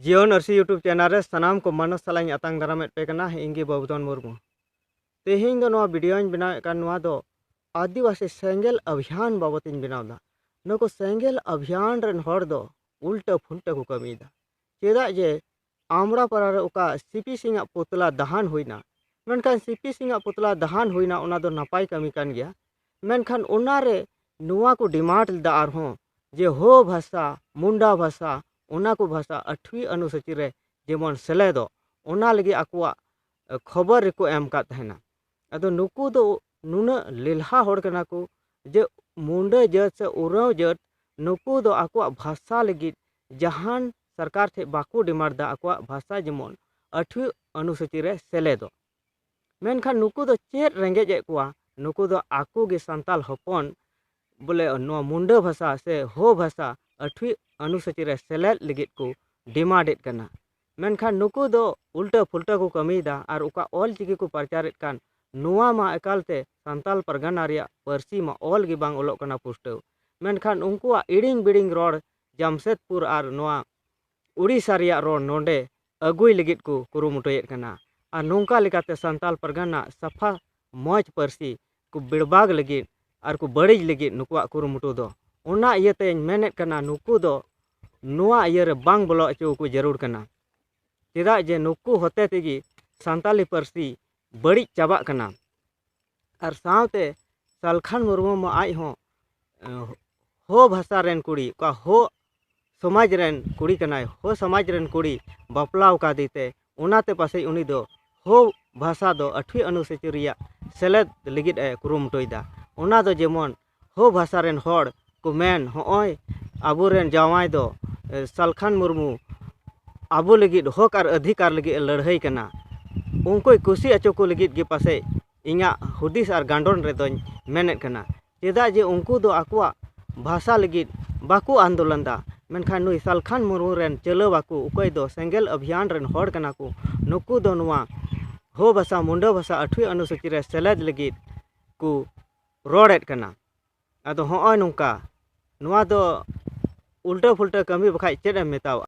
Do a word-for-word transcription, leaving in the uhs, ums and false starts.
ᱡᱤᱭᱚᱱ ᱟᱹᱨᱥᱤ YouTube channel ᱨᱮ ᱥᱟᱱᱟᱢ ᱠᱚ ᱢᱟᱱᱚᱥ ᱥᱟᱞᱟᱜ ᱤᱧ ᱟᱛᱟᱝ ᱫᱟᱨᱟᱢᱮᱫ ᱯᱮ ᱠᱟᱱᱟ᱾ ᱤᱧ ᱜᱮ ᱵᱟᱹᱵᱩᱫᱷᱚᱱ ᱢᱩᱨᱢᱩ᱾ ᱛᱮᱦᱮᱧ ᱫᱚ ᱱᱚᱣᱟ ᱵᱷᱤᱰᱤᱭᱳᱧ ᱵᱮᱱᱟᱣᱮᱫ ᱠᱟᱱ, ᱱᱚᱣᱟ ᱫᱚ ᱟᱹᱫᱤᱵᱟᱹᱥᱤ ᱥᱮᱸᱜᱮᱞ ᱚᱵᱷᱤᱭᱟᱱ ᱵᱟᱵᱚᱛᱤᱧ ᱵᱮᱱᱟᱣ ᱮᱫᱟ᱾ ᱱᱩᱠᱩ ᱥᱮᱸᱜᱮᱞ ᱚᱵᱷᱤᱭᱟᱱ ᱨᱮᱱ ᱦᱚᱲ ᱫᱚ ᱩᱞᱴᱟᱹ ᱯᱷᱩᱞᱴᱟᱹ ᱠᱚ ᱠᱟᱹᱢᱤᱭᱮᱫᱟ᱾ ᱪᱮᱫᱟᱜ ᱡᱮ ᱟᱢᱲᱟ ᱯᱟᱲᱟ ᱨᱮ ᱚᱠᱟ ᱥᱤᱯᱤ ᱥᱤᱝ ᱟᱜ ᱯᱩᱛᱞᱟ ᱫᱟᱦᱟᱱ ᱦᱩᱭᱱᱟ, ᱢᱮᱱᱠᱷᱟᱱ ᱥᱤᱯᱤ ᱥᱤᱝ ᱟᱜ ᱯᱩᱛᱞᱟ ᱫᱟᱦᱟᱱ ᱦᱩᱭᱱᱟ, ᱚᱱᱟ ᱫᱚ ᱱᱟᱯᱟᱭ ᱠᱟᱹᱢᱤ ᱠᱟᱱ ᱜᱮᱭᱟ, ᱢᱮᱱᱠᱷᱟᱱ ᱚᱱᱟ ᱨᱮ ᱱᱚᱣᱟ ᱠᱚ ᱰᱤᱢᱟᱱᱰ ᱞᱮᱫᱟ ᱟᱨᱦᱚᱸ ᱡᱮ ᱦᱳ ᱵᱷᱟᱥᱟ, ᱢᱩᱱᱰᱟ ᱵᱷᱟᱥᱟ, ᱚᱱᱟ ᱠᱚ ᱵᱷᱟᱥᱟ ᱟᱴᱷᱣᱤ ᱚᱱᱩᱥᱩᱪᱤ ᱨᱮ ᱡᱮᱢᱚᱱ ᱥᱮᱞᱮᱫᱚᱜ, ᱚᱱᱟ ᱞᱟᱹᱜᱤᱫ ᱟᱠᱚᱣᱟᱜ, ᱮ, ᱠᱷᱚᱵᱚᱨ ᱨᱮᱠᱚ ᱮᱢ ᱟᱠᱟᱫ ᱛᱟᱦᱮᱱᱟ᱾ ᱟᱫᱚ ᱱᱩᱠᱩ ᱫᱚ ᱱᱩᱱᱟᱹᱜ ᱞᱮᱞᱦᱟ ᱦᱚᱲ ᱠᱟᱱᱟ ᱠᱚ ᱡᱮ ᱢᱩᱱᱰᱟᱹ ᱡᱟᱹᱛ ᱥᱮ ᱳᱨᱟᱸᱣ ᱡᱟᱹᱛ, ᱱᱩᱠᱩ ᱫᱚ ᱟᱠᱚᱣᱟᱜ ᱵᱷᱟᱥᱟ ᱞᱟᱹᱜᱤᱫ ᱡᱟᱦᱟᱱ ᱥᱚᱨᱠᱟᱨ ᱴᱷᱮᱱ ᱵᱟᱠᱚ ᱰᱤᱢᱟᱱᱰ ᱮᱫᱟ ᱟᱠᱚᱣᱟᱜ ᱵᱷᱟᱥᱟ ᱡᱮᱢᱚᱱ ᱟᱴᱷᱣᱤ ᱚᱱᱩᱥᱩᱪᱤ ᱨᱮ ᱥᱮᱞᱮᱫᱚᱜ᱾ ᱢᱮᱱᱠᱷᱟᱱ ᱱᱩᱠᱩ ᱫᱚ ᱪᱮᱫ ᱨᱮᱸᱜᱮᱡ ᱮᱫ ᱠᱚᱣᱟ? ᱱᱩᱠᱩ ᱫᱚ ᱟᱠᱚ ᱜᱮ ᱥᱟᱱᱛᱟᱞ ᱦᱚᱯᱚᱱ ᱵᱚᱞᱮ ᱱᱚᱣᱟ ᱢᱩᱱᱰᱟᱹ ᱵᱷᱟᱥᱟ ᱥᱮ ᱦᱳ ᱵᱷᱟᱥᱟ ᱟᱴᱷᱣᱤ ᱚᱱᱩᱥᱩᱪᱤ ᱨᱮ ᱥᱮᱞᱮᱫ ᱞᱟᱹᱜᱤᱫ ᱠᱚ ᱰᱤᱢᱟᱱᱰ ᱮᱫ ᱠᱟᱱᱟ᱾ ᱢᱮᱱᱠᱷᱟᱱ ᱱᱩᱠᱩ ᱫᱚ ᱩᱞᱴᱟᱹ ᱯᱷᱩᱞᱴᱟᱹ ᱠᱚ ᱠᱟᱹᱢᱤᱭᱮᱫᱟ ᱟᱨ ᱚᱠᱟ ᱚᱞ ᱪᱤᱠᱤ ᱠᱚ ᱯᱨᱚᱪᱟᱨᱮᱫ ᱠᱟᱱ, ᱱᱚᱣᱟ ᱢᱟ ᱮᱠᱟᱞᱛᱮ ᱥᱟᱱᱛᱟᱞ ᱯᱟᱨᱜᱟᱱᱟ ᱨᱮᱭᱟᱜ ᱯᱟᱹᱨᱥᱤ ᱢᱟ ᱚᱞ ᱜᱮ ᱵᱟᱝ ᱚᱞᱚᱜ ᱠᱟᱱᱟ ᱯᱩᱥᱴᱟᱹᱣ᱾ ᱢᱮᱱᱠᱷᱟᱱ ᱩᱱᱠᱩᱣᱟᱜ ᱤᱲᱤᱧ ᱵᱤᱲᱤᱧ ᱨᱚᱲ ᱡᱟᱢᱥᱮᱫᱽᱯᱩᱨ ᱟᱨ ᱱᱚᱣᱟ ᱩᱲᱤᱥᱥᱟ ᱨᱮᱭᱟᱜ ᱨᱚᱲ ᱱᱚᱰᱮ ᱟᱹᱜᱩᱭ ᱞᱟᱹᱜᱤᱫ ᱠᱚ ᱠᱩᱨᱩᱢᱩᱴᱩᱭᱮᱫ ᱠᱟᱱᱟ᱾ ᱟᱨ ᱱᱚᱝᱠᱟ ᱞᱮᱠᱟᱛᱮ ᱥᱟᱱᱛᱟᱞ ᱯᱟᱨᱜᱟᱱᱟ ᱥᱟᱯᱷᱟ ᱢᱚᱡᱽ ᱯᱟᱹᱨᱥᱤ ᱠᱚ ᱵᱮᱲᱵᱟᱜᱽ ᱞᱟᱹᱜᱤᱫ ᱟᱨ ᱠᱚ ᱵᱟᱹᱲᱤᱡ ᱞᱟᱹᱜᱤᱫ ᱱᱩᱠᱩᱣᱟᱜ ᱠᱩᱨᱩᱢᱩᱴᱩ ᱫᱚ᱾ ᱚᱱᱟ ᱤᱭᱟᱹᱛᱮᱧ ᱢᱮᱱᱮᱫ ᱠᱟᱱᱟ, ᱱᱩᱠᱩ ᱫᱚ ᱱᱚᱣᱟ ᱤᱭᱟᱹ ᱨᱮ ᱵᱟᱝ ᱵᱚᱞᱚ ᱦᱚᱪᱚ ᱟᱠᱚ ᱡᱟᱹᱨᱩᱲ ᱠᱟᱱᱟ᱾ ᱪᱮᱫᱟᱜ ᱡᱮ ᱱᱩᱠᱩ ᱦᱚᱛᱮ ᱛᱮᱜᱮ ᱥᱟᱱᱛᱟᱞᱤ ᱯᱟᱹᱨᱥᱤ ᱵᱟᱹᱲᱤᱡ ᱪᱟᱵᱟᱜ ᱠᱟᱱᱟ᱾ ᱟᱨ ᱥᱟᱶᱛᱮ ᱥᱟᱞᱠᱷᱟᱱ ᱢᱩᱨᱢᱩ ᱢᱟ ᱟᱡ ᱦᱚᱸ, ᱮ, ᱦᱳ ᱵᱷᱟᱥᱟ ᱨᱮᱱ ᱠᱩᱲᱤ, ᱚᱠᱟ ᱦᱳ ᱥᱚᱢᱟᱡᱽ ᱨᱮᱱ ᱠᱩᱲᱤ ᱠᱟᱱᱟᱭ, ᱦᱳ ᱥᱚᱢᱟᱡᱽ ᱨᱮᱱ ᱠᱩᱲᱤ ᱵᱟᱯᱞᱟ ᱟᱠᱟᱫᱮ ᱛᱮ, ᱚᱱᱟᱛᱮ ᱯᱟᱥᱮᱡ ᱩᱱᱤ ᱫᱚ ᱦᱳ ᱵᱷᱟᱥᱟ ᱫᱚ ᱟᱴᱷᱣᱤ ᱚᱱᱩᱥᱩᱪᱤ ᱨᱮᱭᱟᱜ ᱥᱮᱞᱮᱫ ᱞᱟᱹᱜᱤᱫ ᱮ ᱠᱩᱨᱩᱢᱩᱴᱩᱭᱮᱫᱟ᱾ ᱚᱱᱟ ᱫᱚ ᱡᱮᱢᱚᱱ ᱦᱳ ᱵᱷᱟᱥᱟ ᱨᱮᱱ ᱦᱚᱲ ᱠᱚ ᱢᱮᱱ, ᱦᱚᱸᱜᱼᱚᱭ ᱟᱵᱚᱨᱮᱱ ᱡᱟᱶᱟᱭ ᱫᱚ, ᱮ, ᱥᱟᱞᱠᱷᱟᱱ ᱢᱩᱨᱢᱩ ᱟᱵᱚ ᱞᱟᱹᱜᱤᱫ ᱦᱚᱠ ᱟᱨ ᱚᱫᱷᱤᱠᱟᱨ ᱞᱟᱹᱜᱤᱫ ᱮ ᱞᱟᱹᱲᱦᱟᱹᱭ ᱠᱟᱱᱟ᱾ ᱩᱱᱠᱩᱭ ᱠᱩᱥᱤ ᱦᱚᱪᱚ ᱠᱚ ᱞᱟᱹᱜᱤᱫ ᱜᱮ ᱯᱟᱥᱮᱡ ᱤᱧᱟᱹᱜ ᱦᱩᱫᱤᱥ ᱟᱨ ᱜᱟᱸᱰᱚᱱ ᱨᱮᱫᱚᱧ ᱢᱮᱱᱮᱫ ᱠᱟᱱᱟ᱾ ᱪᱮᱫᱟᱜ ᱡᱮ ᱩᱱᱠᱩ ᱫᱚ ᱟᱠᱚᱣᱟᱜ ᱵᱷᱟᱥᱟ ᱞᱟᱹᱜᱤᱫ ᱵᱟᱠᱚ ᱟᱱᱫᱳᱞᱚᱱ ᱫᱟ, ᱢᱮᱱᱠᱷᱟᱱ ᱱᱩᱭ ᱥᱟᱞᱠᱷᱟᱱ ᱢᱩᱨᱢᱩ ᱨᱮᱱ ᱪᱟᱹᱞᱟᱹᱣ ᱟᱠᱚ, ᱚᱠᱚᱭ ᱫᱚ ᱥᱮᱸᱜᱮᱞ ᱚᱵᱷᱤᱭᱟᱱ ᱨᱮᱱ ᱦᱚᱲ ᱠᱟᱱᱟ ᱠᱚ, ᱱᱩᱠᱩ ᱫᱚ ᱱᱚᱣᱟ ᱦᱳ ᱵᱷᱟᱥᱟ, ᱢᱩᱱᱰᱟᱹ ᱵᱷᱟᱥᱟ ᱟᱴᱷᱣᱤ ᱚᱱᱩᱥᱩᱪᱤ ᱨᱮ ᱥᱮᱞᱮᱫ ᱞᱟᱹᱜᱤᱫ ᱠᱚ ᱨᱚᱲᱮᱫ ᱠᱟᱱᱟ᱾ ᱟᱫᱚ ᱦᱚᱸᱜᱼᱚᱭ ᱱᱚᱝᱠᱟ, ᱱᱚᱣᱟ ᱫᱚ ᱩᱞᱴᱟᱹ ᱯᱷᱩᱞᱴᱟᱹ ᱠᱟᱹᱢᱤ, ᱵᱟᱠᱷᱟᱡ ᱪᱮᱫ ᱮᱢ ᱢᱮᱛᱟᱣᱟᱜᱼᱟ?